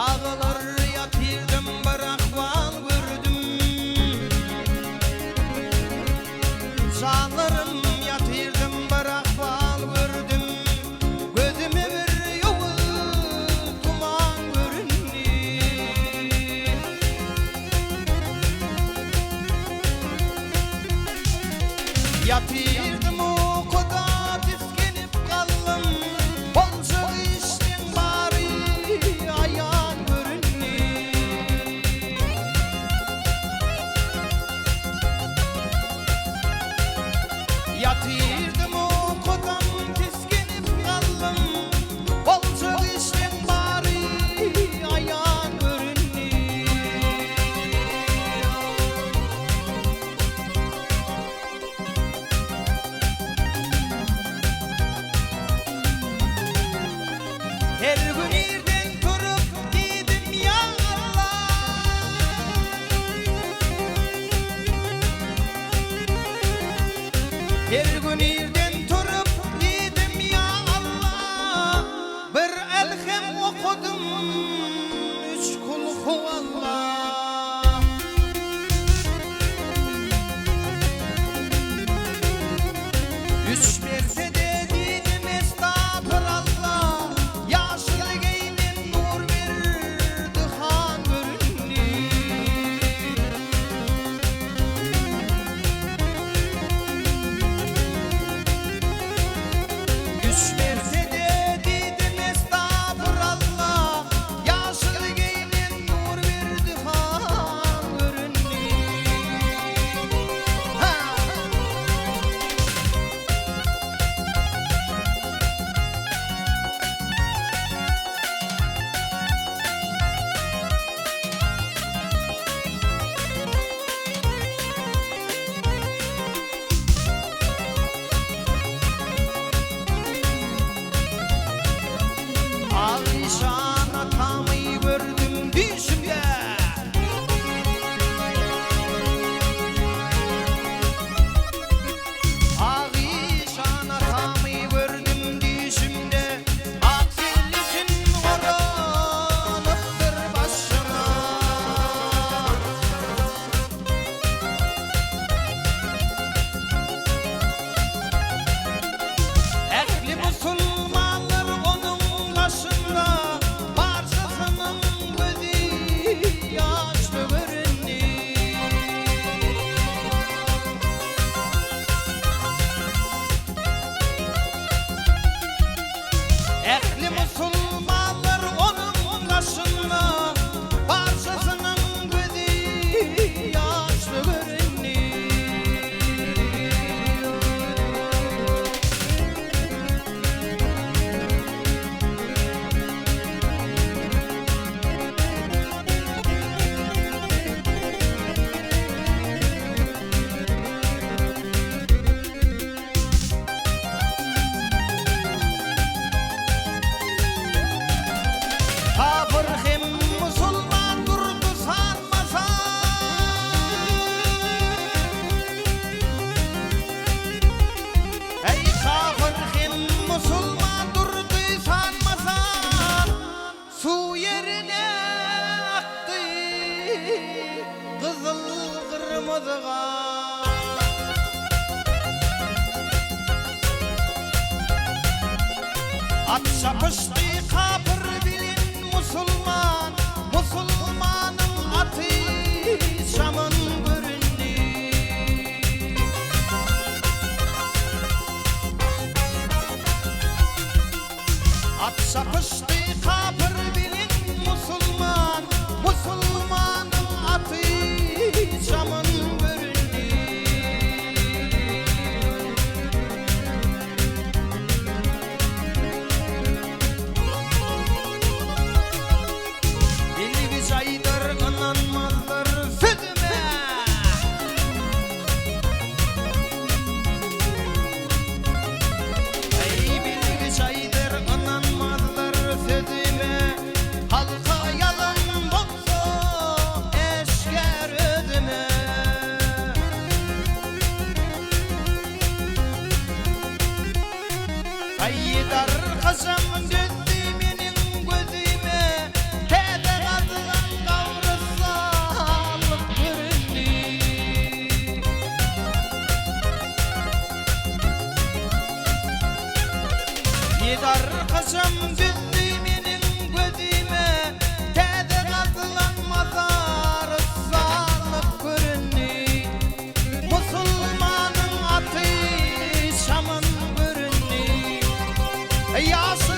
Agalar ýatyrdym bir ahwal gördüm. Janlarym ýatyrdym bir ahwal gördüm. Gözüme bir ýowuz tuman göründi. Ýatyrdym ukuda tisginip galdym, Boljak işleň bary aýan göründi. Ýatyrdym ukudan tisginip galdym, Boljak işleň bary aýan göründi. Her gün irden turup diýdim ýa Alla. Her gün irden turup diýdim ýa Alla. Bir Elhem okadym üç kul huwalla. Üç mertebe diýdim estagfyralla, Ýaşyl geýnen Nurberdi han göründi. Üç mertebe diýdim estagfyralla, Ýaşyl geýnen Nurberdi han göründi. Ha! Alyşan atamy gördüm düýşümde. Alyşan atamy gördüm düýşümde. Ak sellisin oranypdyr başyna. Ähli musulmanlar onuň daşynda, barçasynyň gözi ýaşly göründi. Ähli musulmanlar onuň daşynda, barçasynyň gözi ýaşly göründi. Kafir hem musulman durdy sanmasa. Eý kafir hem musulman durdy sanmasa. Suw ýerine akdy gyzyl gyrmyzy gan. At çapyşdy kapyr bilen musulman, Musulmanyň aty çaman göründi. At çapyşdy kapyr bilen musulman, Musulmanyň aty çaman göründi. Bilgiç aýdar ynanmazlar sözüme. Eý bilgiç aýdar ynanmazlar sözüme. Halka ýalan bolsa äşgär özüme. Aý darkaşam dözdi meniň gözüme, Täze. Didar kaşam düzdü meniň gözüme, Täze gazylan mazar salyk göründi. Musulmanyň aty şamyn göründi. Ýaşyl.